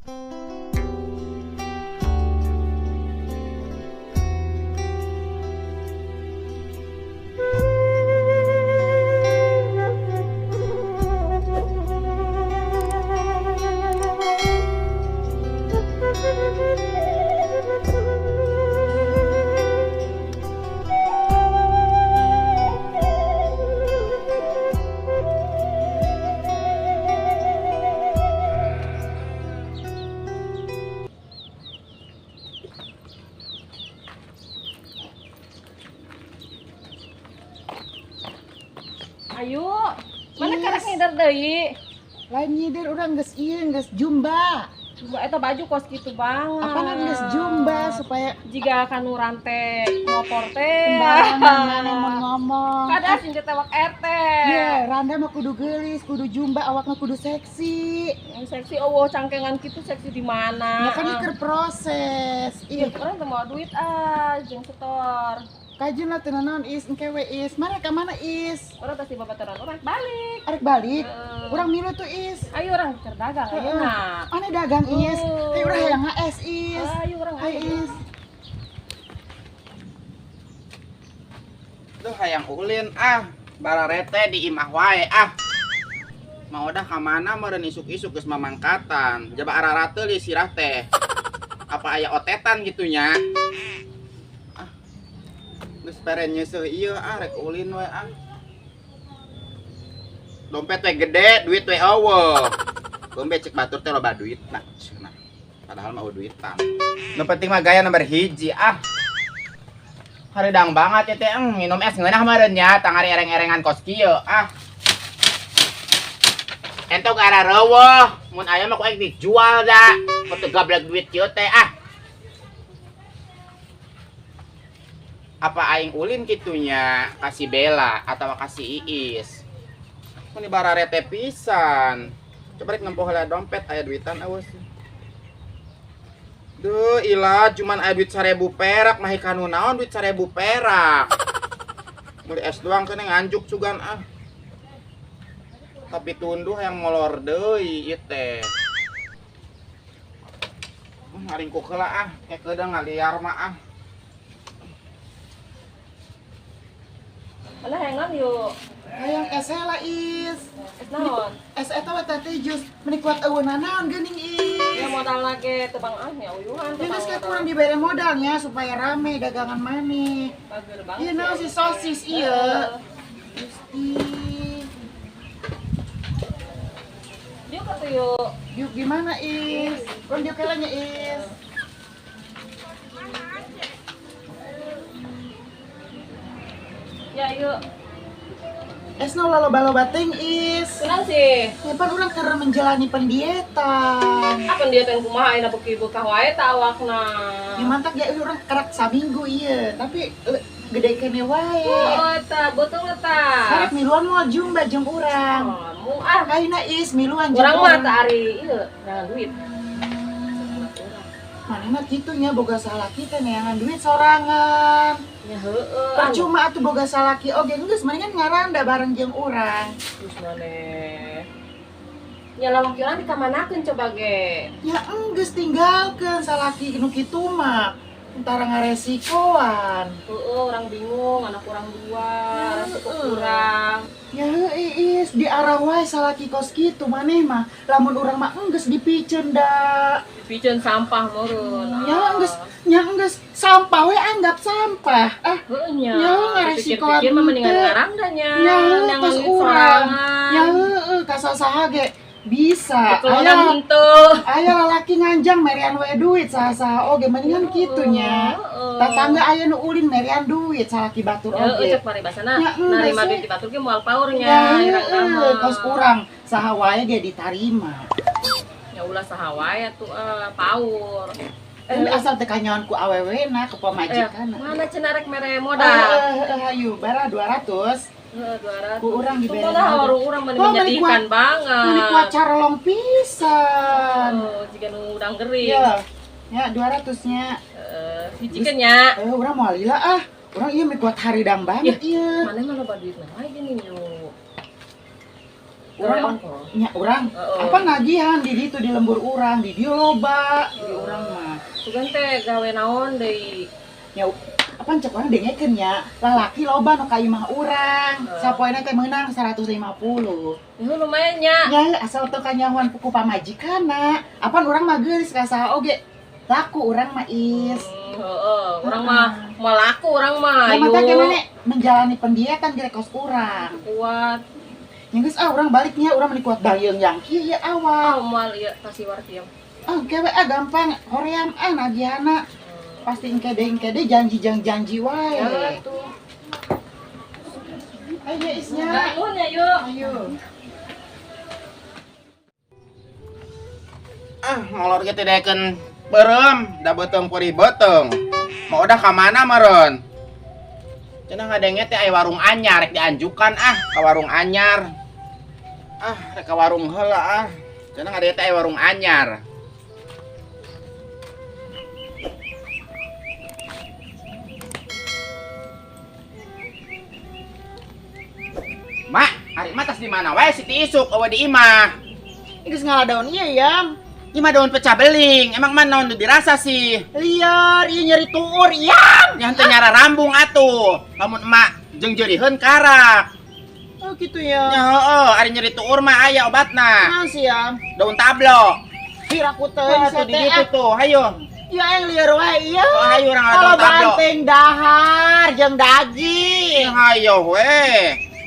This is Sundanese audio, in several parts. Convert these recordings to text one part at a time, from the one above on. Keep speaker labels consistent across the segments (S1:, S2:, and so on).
S1: Ayo, mana karek ngider deui?
S2: Lain ngider urang geus ieu geus jumba.
S1: Jumba eta baju kos kitu banget.
S2: Apaan geus jumba supaya
S1: jiga kanu rante motor teh.
S2: Sembarangan mana mun ngomong.
S1: Kada sing ditewak RT.
S2: Iya, randa mah kudu geulis, kudu jumba, awakna kudu seksi.
S1: Yang seksi eueuh cangkengan kitu seksi di mana?
S2: Ya kan ieu proses.
S1: Iya, urang teu mau duit ah, jeung setor.
S2: Kajun lah teu naon Is, engke we Is. Mana ka mana Is?
S1: Urang teh si babaturan urang balik.
S2: Arek balik? Urang milu tuh Is.
S1: Ayo urang keur dagang ayeuna.
S2: Ane dagang Is. Ayo urang hayang ngaes Is.
S1: Ayo urang
S2: Hai Is.
S3: Duh hayang ulin ah, bararete di imah wae ah. Mau dah ka mana meureun isuk-isuk geus mamangkatan. Jaba ararate li sirah teh. Apa aya otetan gitu nya? Ah. Geus pere nyeuseuh ieu ah rek ulin we ah. Dompet we gede, duit we eueuh. Dompet cek batur teh loba duitna cenah. Padahal mah duitan. Nu penting mah gaya nomor hiji ah. Hareudang banget ya teh, minum es ngeunah meureun nya, tangari ereng-erengan kos kieu ah. Ente gara reueuh, mun aya mah ku aing dijual da. Ku teu gablek duit kieu teh ah. Apa aing ulin kitunya kasih Bella atau kasih Iis. Mun bararete pisan. Coba rek nempo heula dompet aya duitan awas. Duh, ilah cuman aya duit 1000 perak mah kanu naon duit 1000 perak. Meuli es doang keneh nganjuk sugan ah. Tapi tunduh yang molor deui ieu teh. Ngaringkuk heula ah, kekeudang ngaliar mah ah.
S1: Alah hayang yuk.
S2: Hayang es heula Is.
S1: Es naon?
S2: Es eta we teh jus meuni kuat eueuh naon geuning Is.
S1: Ya modal lagi tebang ah nya uyuhan.
S2: Ya geus kurang dibere modalnya supaya rame dagangan maneh.
S1: Bager banget.
S2: Ieu naon si sosis ieu. Gusti.
S1: Diuk atuh yuk.
S2: Diuk di mana Is? Urang diuk heula nya Is.
S1: Ya yuk.
S2: Esna ulah loba-loba teuing Is.
S1: Kunaon sih?
S2: Ya pan urang keur menjalani pendietan.
S1: Ah pendietan kumaha ayeuna beuki beukah wae ta awakna.
S2: Ya mantak ya urang kerak saminggu ieu, tapi gede keneh wae.
S1: Oh eta beuteung eta.
S2: Karek miluan moal jumba jeung urang.
S1: Oh, ah
S2: ayeuna Is miluan jeung
S1: urang mah teh ari ieu neangan duit.
S2: Maneh mah kitu nya boga salaki teh neangan duit sorangan.
S1: Ya heueuh.
S2: Percuma atuh boga salaki oge geus mendingan ngaranda bareng jeung urang.
S1: Terus maneh. Nya lalaki urang dikamanakeun coba ge.
S2: Ya enggeus tinggalkeun salaki nu kitu mah. Entara ngaresikoan.
S1: Heueuh urang bingung anak urang dua, resiko kurang.
S2: Ya heueuh Is diarah wae salaki kos kitu maneh mah. Lamun urang mah enggeus dipiceun da.
S1: Dipiceun sampah meureun.
S2: Ya enggeus sampah we anggap sampah. Ah
S1: heueuh nya.
S2: Ya ngaresikoan.
S1: Pikir-pikir mah mendingan ngaranda nya.
S2: Ya kos urang. Ya heueuh ka saha ge bisa. Aya lalaki nganjang merean we duit saha-saha oge mendingan kitu nya. Tatangga aya nu ulin merean duit salaki batur oge.
S1: Heeh cek paribasana narima duit di batur ge moal paur nya.
S2: Ya kos urang saha wae ge ditarima.
S1: Ya ulah saha wae atuh paur.
S2: Asal teu kanyaon ku awewena ku pamajikanna.
S1: Mana cenah rek mere modal?
S2: Hayu bara 200.
S1: 200.
S2: Ku urang dibere.
S1: Tunggu urang meni menyedihkan banget.
S2: Meni kuat carolong pisan.
S1: Oh, jiga nu udang gering.
S2: Iya. Ya 200 nya.
S1: Hiji kan nya.
S2: Urang moal lila ah. Urang ieu meni kuat haridang banget ieu.
S1: Maneh mah loba duit wae geuning yuk.
S2: Urang nya urang apa nagihan di ditu di lembur urang, di dieu loba, di urang mah.
S1: Sugan teh gawe naon deui?
S2: Nya apa cek urang dengekeun nya, lalaki loba nu ka imah urang. Sapoena teh meunang 150.
S1: Itu lumayan nya.
S2: Nya asal teu kanyahoan ku pamajikanna. Apan urang mah geulis ka saha oge. Laku urang mah is.
S1: Heeh, urang mah moal laku urang mah.
S2: Ya mata gimana menjalani pendietan ge kos urang.
S1: Kuat.
S2: Nya geus ah urang baliknya urang meni kuat bayeung yang kieu ieu awal.
S1: Ah moal ieu tasiwar kieu.
S2: Ah kewe ah gampang hoream ah nagihana. Pasti engke deh janji jang janji wae.
S1: Ya tuh.
S2: Ayo isnya.
S1: Nuhun ya yuk.
S2: Ayo.
S3: Ah molor ge teh daekeun beureum, da beuteung purih beuteung. Mau udah ka mana meureun? Cenah ngadenge teh aya warung anyar rek dianjukan ah ka warung anyar. Ah rek ka warung heula ah. Cenah ngadenge teh aya warung anyar. Mak, ari mah tas di mana wae Siti isuk eueuh di imah.
S2: Geus ngala daun ieu yam.
S3: Imah daun pecah beling, emang mah naon dirasa sih?
S2: Liar, ieu nyeri tuur yam.
S3: Nya henteu nyara rambung atuh. Lamun emak jeung jeuriheun karak.
S2: Oh gitu ya.
S3: Nya heueuh, ari nyeri tuur mah aya obatna.
S2: Naon sih yam?
S3: Daun tablo.
S2: Hiraku teuing
S3: tuh di ditu tuh, hayo.
S2: Ya aing liar wae ieu.
S3: Oh, hayo urang ngala daun tablo.
S2: Banteng dahar jeung daging.
S3: Hayo we.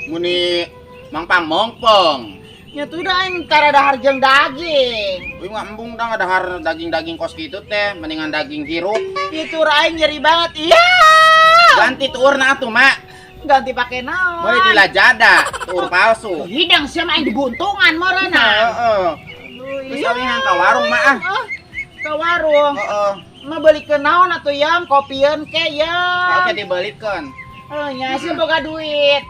S3: Muni mangpang mongpong.
S2: Nya tuh dah aing tara dahar jeung daging.
S3: Uing mah embung dah dahar daging-daging kos kitu teh, mendingan daging hirup.
S2: Itu aing nyeri banget. Iya.
S3: Ganti tuurna atuh, Mak.
S2: Ganti pake naon?
S3: Boleh dilajada, tuur palsu.
S2: Hidang sia mah aing dibuntungan meureunna.
S3: Heeh. Geus aing ka warung, Mak ah.
S2: Ka warung.
S3: Heeh.
S2: Mah beulikeun naon atuh yam, kopieun ke yam.
S3: Oke dibeulikeun.
S2: Heuh nya sia boga duit.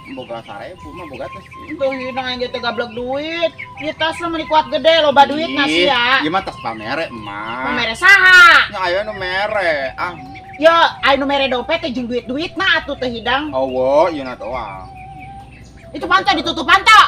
S3: Boga 1000 mah boga teh sih.
S2: Tuh hidang aing teh gablek duit. Ieu tasna meni kuat gede loba duit na sia.
S3: Ieu mah tas pamere emak.
S2: Pamere saha?
S3: Nya aya nu mere. Ah.
S2: Ya, aya nu mere dompet teh jeung duit-duitna atuh teh hidang.
S3: Eueuh, ieu na doang.
S2: Itu panto ditutup panto.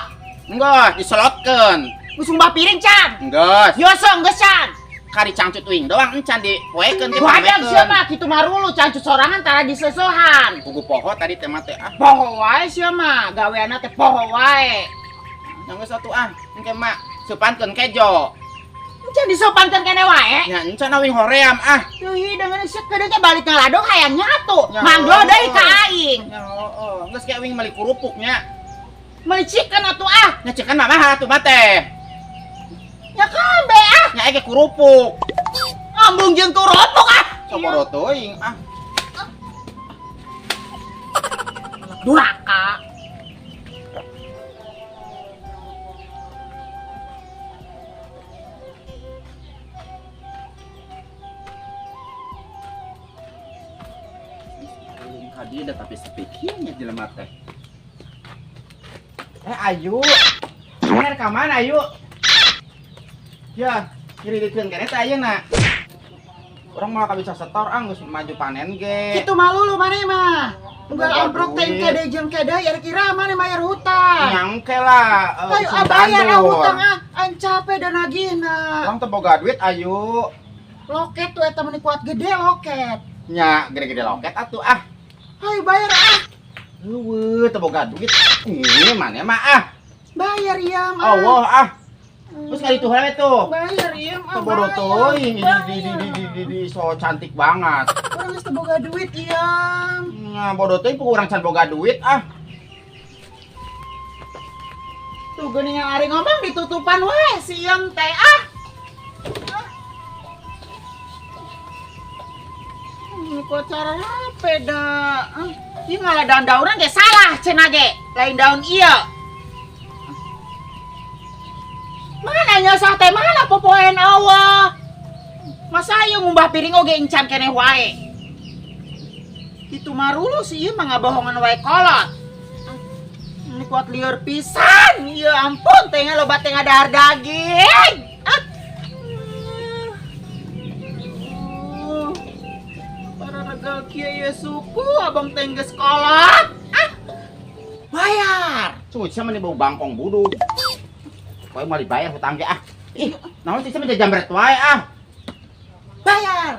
S3: Enggeus, diselotkeun.
S2: Geus ngumbah piring can.
S3: Enggeus.
S2: Yoso enggeus can.
S3: Kari cangcut uing doang encan dipoekeun teh
S2: pamekeun. Sia mah kitu marulu cangcut sorangan tara diseusehan.
S3: Pugu poho tadi teh mah teh ah.
S2: Poho wae sia mah, gaweana teh poho wae.
S3: Nya geus atuh ah, engke mak seupankeun kejo.
S2: Encan disopankeun kene wae.
S3: Nya encan awing hoream ah.
S2: Tuh hideung geus kedeung teh balik ngaladong hayang nyatu. Manglo deui ka aing.
S3: Nya heueuh, geus ke awing meuli kerupuk nya.
S2: Meuli chicken atuh ah.
S3: Nya chicken mah mahal atuh mah teh.
S2: Nya kambe ah.
S3: Nya ege kerupuk.
S2: Ambung jeung kerupuk ah.
S3: Saboro teuing ah.
S2: Duraka.
S3: Kadi da tapi sepikirnya jelema teh. Ayu. Bener ka mana Ayu? Ya, ngiridikeun keneh teh ayeuna. Urang moal bisa setor ah geus maju panen ge.
S2: Kitu malu lu maneh mah. Unggal amprok teh kede jeung kede ya kira maneh bayar hutang.
S3: Nyangke lah.
S2: Ayo bayar ah hutang ah. Aing capek dan nagihna.
S3: Urang teu boga duit Ayu.
S2: Loket tuh eta meni kuat gede loket.
S3: Nya gede-gede loket atuh ah.
S2: Ayo bayar ah.
S3: Heueuh teu boga duit. Ih maneh mah ah.
S2: Bayar ieu mah.
S3: Allah ah. Terus nggak dituhan itu.
S2: Bayar iya mah.
S3: Bodoh teuing di so cantik banget.
S2: Urang geus teu boga duit iya.
S3: Nah, bodoh teuing urang can boga duit ah.
S2: Tuh geuningan ari ngomong ditutupan wae si Iyam teh ah. Ini kok cara apa dah? Ieu ngalah daun-daunan ge salah cenah ge. Lain daun ieu. Mana nyasah teh mana popoen Allah. Masa ieu ngumbah piring oge encan keneh wae. Kitu marulu si ieu mah ngabohongan wae kolot. Ini kuat lieur pisan. Ya ampun teh loba teh ngadahar daging. Ah. Para regal kieu ye suku abang teh geus kolot. Ah. Bayar.
S3: Cuy, sia mah bau bangkong budug. Koe mau dibayar hutang ge ah. Ih, naon sih mah jambret wae ah.
S2: Bayar.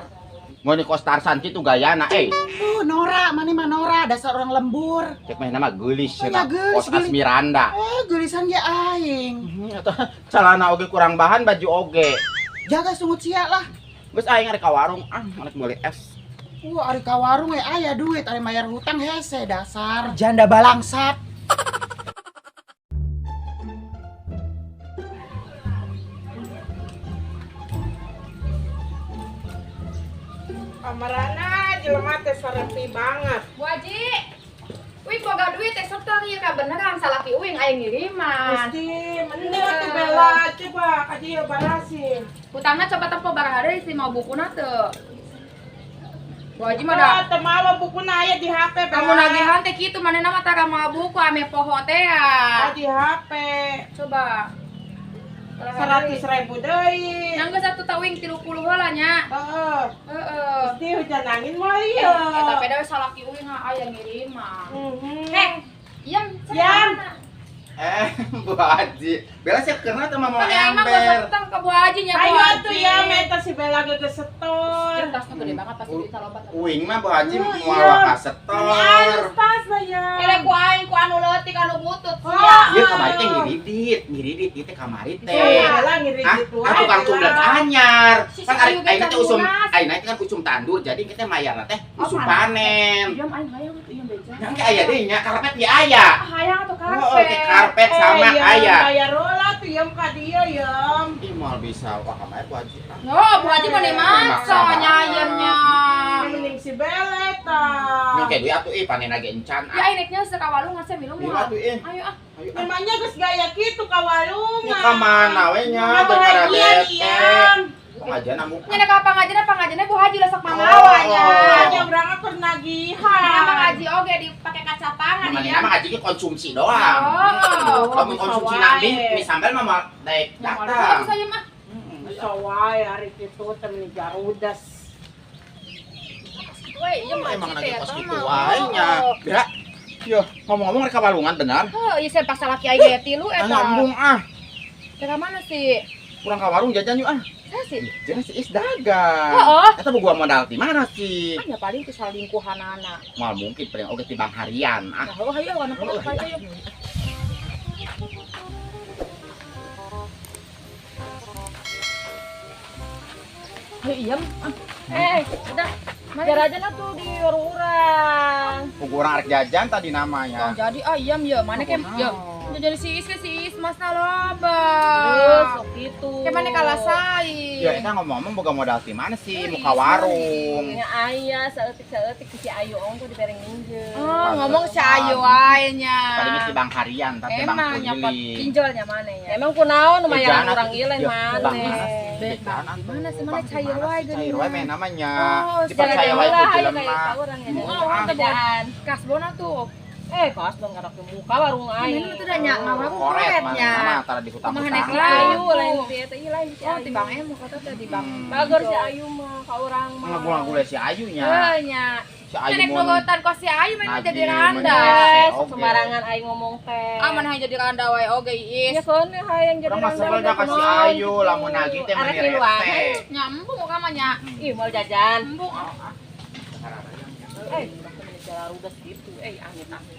S3: Mau di kos Tarsan kitu gayana eh.
S2: Nora, mana mah Nora, dasar orang lembur.
S3: Cek mah nama geulis
S2: Oh, ya,
S3: cenah.
S2: geulis,
S3: Kos
S2: geulis.
S3: Asmiranda.
S2: Geulisan ge aing.
S3: Eta celana oge kurang bahan, baju oge.
S2: Jaga sungut sia lah.
S3: Geus aing arek ka warung ah, arek meuli es.
S2: Wah, ari ka warung we aya duit, ari mayar hutang hese dasar janda balangsat.
S4: Kamarana jelema teh sarepi banget.
S1: Bu Haji. Wih, boga duit teh setor ieu ka beneran salaki uing aya ngiriman.
S4: Gusti, mending atuh Bella coba ka dieu barasin.
S1: Hutangna coba tempo barang deui si mau bukuna teu. Bu Haji mah da
S4: Oh, teu mawa bukuna aya di HP Bella.
S1: kamu nagihan teh kitu manehna mah tara mawa buku ame poho teh ya.
S4: Oh, di HP.
S1: Coba.
S4: 100.000 deui.
S1: Yang geus atuh tawing 30 heula nya.
S4: Heeh.
S1: Heeh.
S4: Gusti hujan angin moal ieu.
S1: Eta peda we salaki uing aya ngiriman.
S4: Mhm.
S1: Heh, Yam,
S4: Yam.
S3: Bu Haji. Bella sih keuna teh mah mau
S1: Tapi aing mah
S3: ember.
S1: geus seteng ke Bu Haji nya Bu
S4: Ayo
S1: Haji.
S4: atuh ya meta si Bella geus setor.
S1: Ya, tasnya gede banget pasti duitnya loba.
S3: Uing mah Bu Haji
S4: Oh,
S3: moal
S4: iya.
S3: waka setor.
S4: Meni alus tas lah ya.
S1: Ele ku aing ku anu leutik anu butut
S4: Oh.
S1: sia.
S3: Ieu kamari teh ngiridit ieu teh kamari teh.
S4: Bella
S3: Hah?
S4: ngiridit wae.
S3: Ah, tukang
S4: Bella.
S3: tumblek anyar.
S1: Si
S3: Kan
S1: si
S3: ari
S1: Ayu ge
S3: ayeuna teh usum
S1: lunas.
S3: ayeuna teh kan usum tandur, jadi kita mayarna teh
S1: Oh,
S3: usum
S1: panen.
S3: panen.
S1: Yam aing hayang atuh ieu beja.
S3: Yang ke aya deui nya karpet ge aya.
S1: Ah, hayang atuh karpet.
S3: Oh, oke karpet sama
S4: Eh,
S3: aya.
S4: Bayar heula tuh yam ka dieu yam.
S3: Ih, moal bisa wah kamari Bu Haji. Ah.
S1: No, Bu Haji mah maksa
S3: Maksa
S1: nyayamnya.
S4: Mending si Bella eta.
S3: Nyong ke duit atuh ih panen lagi encan.
S1: Ya aing naiknya sekawalungan saya minum
S3: Iya
S1: moal.
S3: atuh ih.
S1: Ayo ah.
S3: Ayo ah.
S4: Memangnya geus gaya kitu ka walungan.
S3: Nya ka mana we nya daripada
S4: Ngabahagian
S3: bete.
S4: yam.
S3: Pengajian amu.
S1: Nya ka pangajian Bu Haji lesak mamawa nya.
S4: Nya urang keur nagihan.
S1: Nama ngaji oge dipake kacapangan
S3: Mana
S1: ya.
S3: nama ngaji ge konsumsi doang.
S1: Oh.
S3: Kamu konsumsi nanti mie sambal mah moal daek
S1: Datang.
S3: datang.
S1: Bisa ya mah.
S4: Bisa wae hari kitu teh meni jarudas.
S1: Weh, iya mah
S3: Emang lagi
S1: teh,
S3: kos
S1: eta
S3: gitu
S1: mah.
S3: wae nya. Bella, yo ngomong-ngomong rek ka walungan benar.
S1: Heuh, ieu saya paksa laki aing gaya tilu
S3: Ah,
S1: eta.
S3: nyambung ah.
S1: Teh mana sih?
S3: Kurang ka warung jajan yuk ah.
S1: Saya sih.
S3: Jangan si Is dagang.
S1: Heeh.
S3: Eta gua modal di mana sih?
S1: Ah, ya paling teh salingkuhanana.
S3: Moal mungkin paling oge ti bang harian ah.
S1: Nah, heuh hayu anu
S3: Oh,
S1: kumaha aja yuk. Ayo iya.
S5: Udah. Jajan atuh di warung urang.
S3: Pugu urang arek jajan tadi namanya.
S1: Tong jadi ah iya ya, mana ke ya. Jajan si Is ke si Is masna loba.
S5: Sok gitu.
S1: Ke mana kalah saing.
S3: Ya, eta ngomong-ngomong boga modal di mana sih?
S1: Oh,
S3: Muka warung.
S5: Nya aya saeutik-saeutik si Ayu ongko dibere minjem.
S1: Oh, ngomong si Ayu wae nya.
S3: Paling si bang harian, tapi bang
S1: Emang nyapot
S3: keliling.
S5: Pinjolnya mana ya? Emang kunaon lumayan
S3: Jajan
S5: urang
S3: atuh.
S5: ieu lain
S3: Ya,
S5: mana.
S3: Bang mana sih?
S1: Bang, mana sih? Mana
S3: Bang,
S1: cair
S3: mana
S1: wae
S3: sih? Cair
S1: geuning
S3: wae
S1: mah.
S3: meh namanya.
S1: Oh,
S3: Dipercaya wae ku jelema.
S1: Oh, urang teh
S5: Kerjaan.
S1: kasbona tuh.
S5: Kasbon ngarak di muka warung aing.
S1: Ini tuh udah nya ngawur
S3: Koret mana
S1: koretnya.
S3: nama tara di
S1: Kumaha
S3: hutang-hutang.
S1: naik
S5: Si
S1: lagi.
S5: Ayu lain si eta ieu lain si
S1: Oh,
S5: Ayu.
S1: di Bang Emo kata teh di Bang.
S5: Bagor si Ayu mah ka urang mah.
S3: Ngagu-ngagu si Ayunya.
S1: Heuh nya.
S3: Si Ayu
S1: Nek
S3: mun
S1: bogotan kos si Ayu mah
S3: Nagih,
S1: jadi randa.
S3: mun
S5: Sok sembarangan aing ngomong teh.
S1: Ah, mana jadi randa wae oge Iis.
S5: Ya keun hayang jadi
S3: Urang mah
S5: randa.
S3: sebel dah ka si Ayu lamun nagih teh
S5: Arek
S3: meni
S5: miluan.
S3: rete.
S1: Nya embung muka mah nya.
S5: Ih, mau jajan.
S1: Embung ah.
S5: Urang teh meni jalarudas gitu. Amit amit.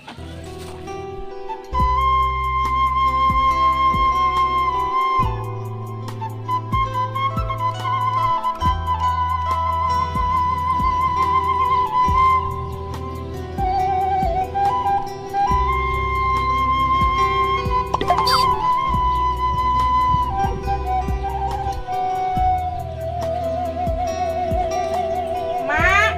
S4: Mak,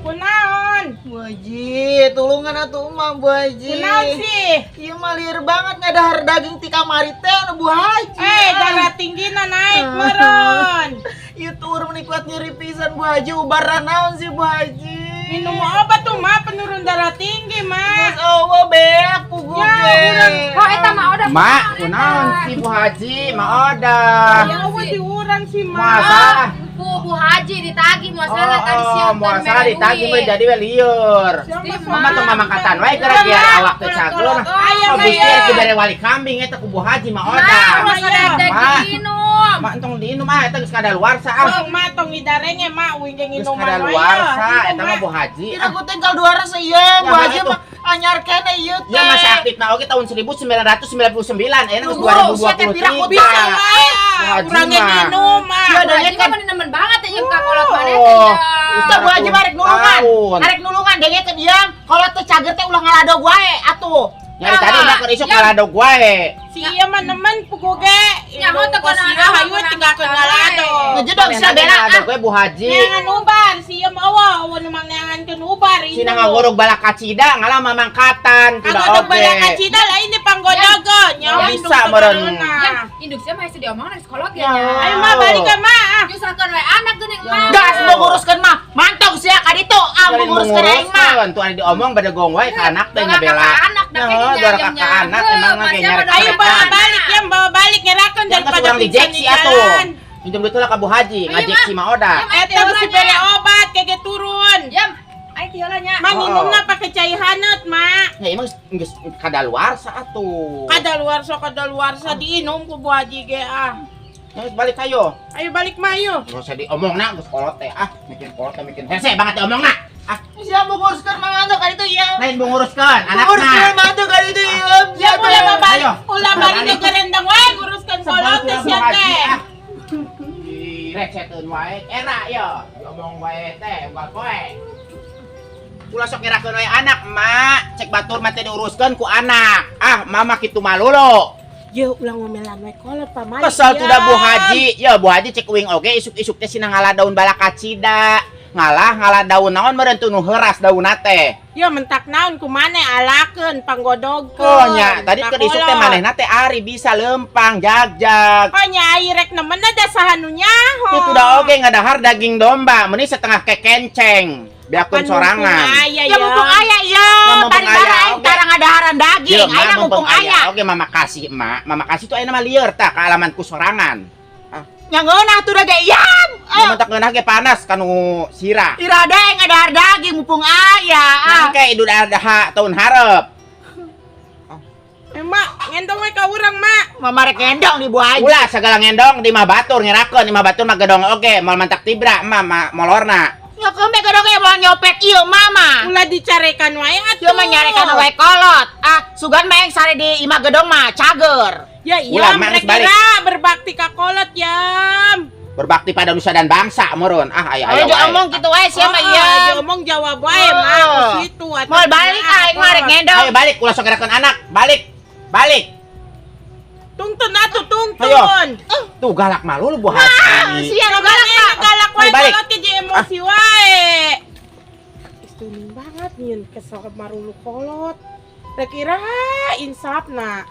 S4: kunaon?
S2: Bu Haji, tulungan atuh emak Bu Haji.
S4: Kunaon sih?
S2: Ieu mah lieur banget ngadahar daging ti kamari teh anu Bu Haji.
S4: Darah tinggina naik meureun.
S2: Ieu tur meni kuat nyeri pisan Bu Haji, ubaran naon sih Bu Haji?
S4: Minum obat tuh mah penurun darah tinggi,
S2: Mas
S4: Mak.
S2: eueuh beak pugu
S4: Ya,
S2: ge.
S4: urang.
S1: Oh, eta mah udah.
S3: Mak, kunaon sih Bu Haji? Ma odah.
S4: Ya eueuh diurang sih, Mak.
S3: Masa?
S1: Ku Bu Haji ditagih moal salah tadi siang
S3: Oh, moal salah ditagih mah jadi we lieur. Mama tong mamangkatan wae gara biar awak teh cager.
S4: Aya
S3: Oh,
S4: mah
S3: bisi
S4: ya.
S3: dibere wali kambing eta ku Bu Haji mah
S1: Mah,
S3: oda.
S1: ulah sadar
S3: Ma.
S1: diinum.
S3: Mak entong diinum ah eta geus kadaluarsa ah.
S4: Oh, mak tong ngidarenge mak uing ge
S3: Geus
S4: nginuman wae.
S3: kadaluarsa eta mah Bu Haji.
S2: Kira ku tinggal 200 ieu, Bu
S3: Ya,
S2: Haji
S3: itu.
S2: mah anyar kene ieu teh.
S3: Ya masa aktifna oge tahun 1999, ayeuna geus
S2: Tunggu, sia teh pira
S3: 2023.
S4: Bisa wae.
S3: Bu Haji
S4: Urang ge
S3: mah.
S4: nginum ah.
S2: Ya,
S1: Bu Haji
S2: dengekeun.
S1: mah nemen banget ya ka kolot maneh teh
S3: Oh.
S1: ya.
S2: Teu Bu Haji mah rek nulungan.
S3: Tahun.
S2: Arek nulungan dengekeun ieu, kalau teu cager teh ulah ngaladog wae atuh.
S3: Nyari tadi mah keur isuk
S1: Ya.
S3: ngaladog wae.
S4: Si ieu mah nemen pugu ge.
S1: Nyaho teh
S4: Kos
S1: kunaon
S4: ieu hayu tinggalkeun ngalado.
S2: Ngejedog sia bela ah.
S3: Ngaladog we Bu Haji.
S4: Neangan ubar, si ieu mah eueuh eueuh nu neangankeun ubar.
S3: Sina ngagorog balak kacida ngalah mamangkatan tidak
S4: Kagodog
S3: oge.
S4: balak kacida lain di panggodogeun. Nyaho
S3: Ya, bisa meureun.
S1: Yang induk sia mah hese diomongan geus kolot ya
S3: Ya.
S1: nya.
S4: Ayo mah balik ke mah ah.
S1: Nyusahkeun we anak geuning mah.
S2: Gas mau nguruskeun mah, mantog sia ka ditu, ah mau nguruskeun aing mah.
S3: Nguruskeun tuh ada diomong badegong wae ka anak teh
S1: Doraka
S3: nya bela.
S1: ka anak da
S3: Nah,
S1: kayaknya
S3: doraka
S1: jam
S3: ka anak emang mah ge nyari.
S4: Ayo bawa balik ya, bawa balik ngerakeun
S3: Jangan
S4: daripada
S3: urang
S4: pingsan
S3: dijeksi
S4: di
S3: atuh.
S4: jalan.
S3: Minjem duit lah ka Bu Haji,
S1: Ayo,
S3: ngajeksi mah oda.
S4: Eta geus dibere obat kege turun.
S1: Yam, ayo tiheula nya.
S4: Mak
S3: Oh.
S4: nginumna pake cai haneut, Mak.
S3: Ya emang geus kadaluarsa atuh.
S4: Kadaluarsa diinum ku Bu Haji ge ah.
S3: Ya geus balik ayo.
S4: Ayo balik mah ayo.
S3: Nggak usah diomongna geus kolot teh ah, bikin kolot teh bikin hese banget diomongna. Ah,
S2: Sia mau nguruskeun mah mantog ka ditu ieu.
S3: lain bu nguruskeun anakna.
S2: Nguruskeun mantog ka ditu ieu.
S4: Ya ulah mah balik,
S3: Ayo.
S4: ulah balik ke gerendeng wae nguruskeun kolot teh sia teh.
S3: Direceteun wae era yo, diomong wae teh unggal poe. Ulah sok ngerakeun wae anak, Mak. Cek batur mah teh diuruskeun ku anak. Ah, mama kitu malulu.
S4: Ye ulah ngomelan we kolot pamali.
S3: Kesel tuh dah Bu Haji. Ya Bu Haji cek uing oge isuk-isuk teh sina ngalah daun balakacida. Ngalah ngalah daun naon meureun tuh nu heuras daunna teh.
S4: Ya mentak naon ku maneh alakeun panggodogkeun.
S3: Oh nya, tadi keur isuk teh manehna teh ari bisa lempang jag-jag.
S4: Oh nya ai rek nemenna da saha nu nyaho.
S3: Itu dah oge ngadahar daging domba, meni setengah kekenceng. Beakeun sorangan.
S4: Aya
S2: Ya mumpung aya ieu,
S3: Ya, mumpung
S2: bari
S3: aya,
S2: bara aing
S3: oke.
S2: tara ngadaharan daging,
S3: Jelema
S2: ayeuna mumpung aya.
S3: Oke, mama kasih emak. Mama kasih tuh ayeuna mah lieur tah ka alamanku sorangan.
S2: Nya ngeunah tuh da ge iam.
S3: Ya mentak ngeunah ge panas kanu sirah.
S2: Irada aing ngadahar daging mumpung aya. Ah.
S3: Engke Idul Adha tahun hareup.
S4: Eh, Mak, ngendong we ka urang, Mak.
S2: Mama rek ngendong di Bu Haji.
S3: Ulah segala ngendong di imah batur ngerakeun, imah batur mah gedong oge, moal mantak tibra emak mah molorna.
S2: Nya keun gedong ge moal nyopet ieu mama.
S4: Ulah dicarekan wae atuh.
S2: Ieu mah nyarekan wae kolot. Ah, sugan mah yang sare di imah gedong mah cager.
S4: Ya
S3: Ulah,
S4: iya,
S3: Mak,
S4: mereka
S3: geus balik.
S4: berbakti ka kolot yam.
S3: Berbakti pada nusa dan bangsa meureun. Ah aya
S2: Ayo
S3: aya wae.
S2: omong kitu wae sia mah
S4: Oh,
S2: ieu.
S4: aja omong jawab wae, Mak.
S2: Oh.
S4: Situ atuh.
S2: Moal balik aing mah rek ngendong.
S3: Ayo balik ulah sok ngerakeun anak, balik. Balik.
S4: Tungtun atuh, tungtun.
S3: Ayo. Tuh galak malu lu Bu Haji.
S2: Sia nu galak
S4: Galak,
S2: mah.
S4: galak wae
S3: Ayo, balik.
S4: kolot ke jeung emosi wae. Istuning banget nyieun kesel marulu kolot. Rek iraha insafna.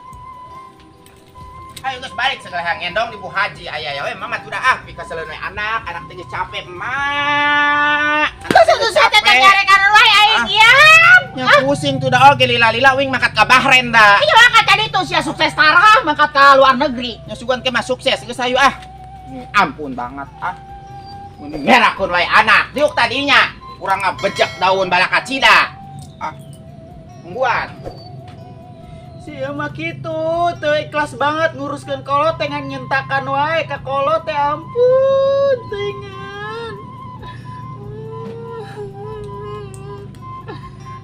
S3: Ayo geus balik segala ngendong di Bu Haji. Aya aya we mama tuh dah ah pikaseleun we anak, anak teh geus capek emak.
S2: Geus susah teh nyarekan wae aing
S3: Ah.
S2: iam.
S3: Nya pusing tuh dah oge lila-lila wing mangkat ka Bahrain dah.
S2: Iya mangkat tadi tuh sia sukses tarah mangkat ke luar negeri.
S3: Nya sugan ke mah sukses geus ayo ah. Ampun banget ah. Mun ngerakeun wae anak diuk tadinya. Kurang ngabejek daun balakacida. Ah. Tungguan.
S2: Sia mah kitu, teu ikhlas banget nguruskeun kolot teh ngan nyentakan wae ka kolot teh ampun teuingan.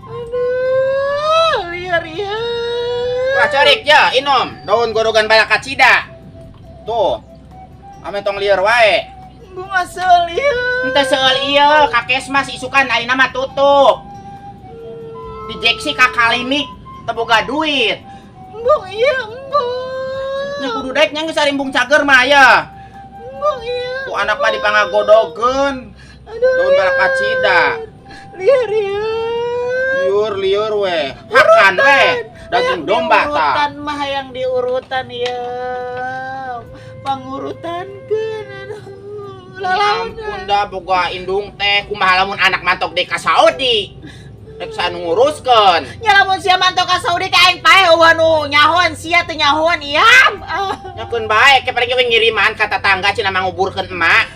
S2: Aduh, liar ieu.
S3: Wah cerik ya, inom daun gorogan balakacida. Tuh. Ame tong lieur wae.
S2: Bunga seul ieu.
S3: Ente seueul ieu kakesmas isukan ayeuna mah tutup. Dijeksi ka kalimik teu boga duit.
S2: Embung ieu, embung.
S3: Nya kudu daek nya geus arimbung cager mah ya.
S2: Embung ieu.
S3: Ku anak mah dipangagodogeun.
S2: Aduh.
S3: Daun balakacida.
S2: Liar ieu.
S3: Liur liur we. Hakan we. Daging domba tah.
S2: Urutan mah yang diurutan ieu. Pangurutankeun aduh.
S3: Ya ampun dah boga indung teh kumaha lamun anak mantok deui ka Saudi. Rek anu nguruskeun.
S2: Nya lamun sia mantok ka Saudi teh aing paeh eueuh nu nyahoan sia teu nyahoan iam. Ah.
S3: Nyakeun bae ke paling we ngiriman ka tatangga cenah manguburkeun emak.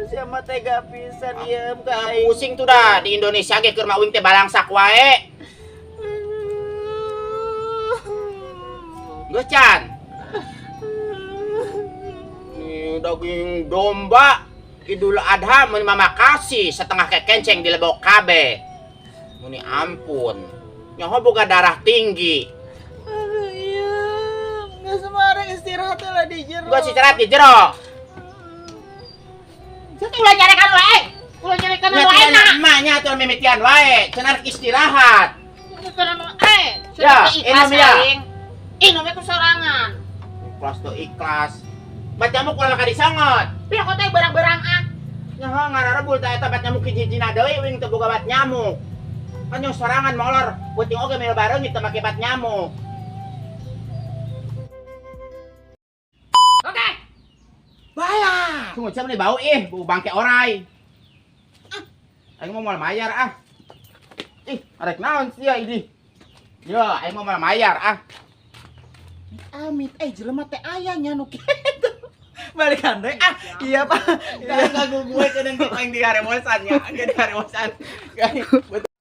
S6: Siapa tega pisan ieu ka aing.
S3: Pusing tuh dah di Indonesia ge keur mah uing teh balangsak wae. Geus can. Nih daging domba Idul Adha mun mama kasih setengah kekenceng di lebok kabeh. Muni ampun. Nyaho boga darah tinggi.
S6: Aduh iya, nggak semarang istirahat lah di jero.
S3: Gua istirahat di jero.
S4: Ulah nyarekan wae. Ulah nyarekan wae
S3: nah. Emaknya atuh mimitian wae, cenah istirahat. Ya, inom ya.
S4: Inom ku sorangan.
S3: Ikhlas tuh ikhlas. Bat nyamuk ulah ka disongot.
S4: Pira teh barang-barang ah.
S3: Nyaho ngararebul tah eta bat nyamuk hiji-hijina deui uing teu boga bat nyamuk. Kan yang sorangan molor, peuting oge mel bareungit teu make bat nyamuk.
S4: Oke.
S2: Bayar.
S3: Tunggu jam nih bau ih, bau bangke orai. Aing mau moal mayar ah. Ih, arek naon sia ini? Ya, aing mau moal mayar ah.
S2: Amit, jelema teh aya nya nu kitu. Balikan deui ah. Iya, Pak.
S3: Jangan ganggu gue keun aing di harewosan nya, di harewosan.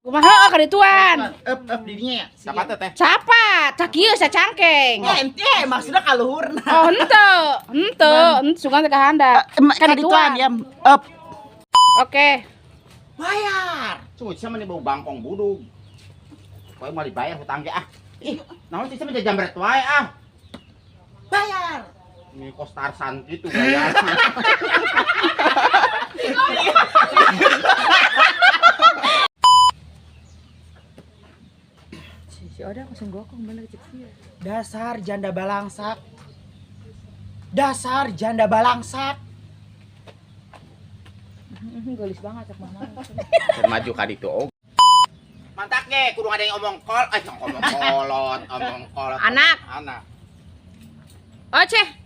S1: Kumaha ka dituan?
S2: Ep didinya ya.
S3: Siapa teh?
S1: Capat, cak ieu sacangkeng.
S2: Ente maksudnya kaluhurna.
S1: Oh, henteu, sugan teh kahanda.
S2: Ka dituan ya. Ep.
S1: Oke.
S2: Bayar.
S3: Tunggu, siapa nih bau bangkong budug. Kowe mau dibayar hutang ge ah. Ih, naon sih sama jambret wae ah.
S2: Bayar.
S3: Ini kos Tarsan gitu gaya.
S1: Si Oda langsung gokong bener cek sia.
S2: Dasar janda balangsak. Dasar janda balangsak.
S1: Gelis banget cek mama.
S3: Maju ka ditu. Mantak ge kudu ada yang omong kol, omong kolot, omong kolot.
S1: Anak.
S3: Anak.
S1: Oceh.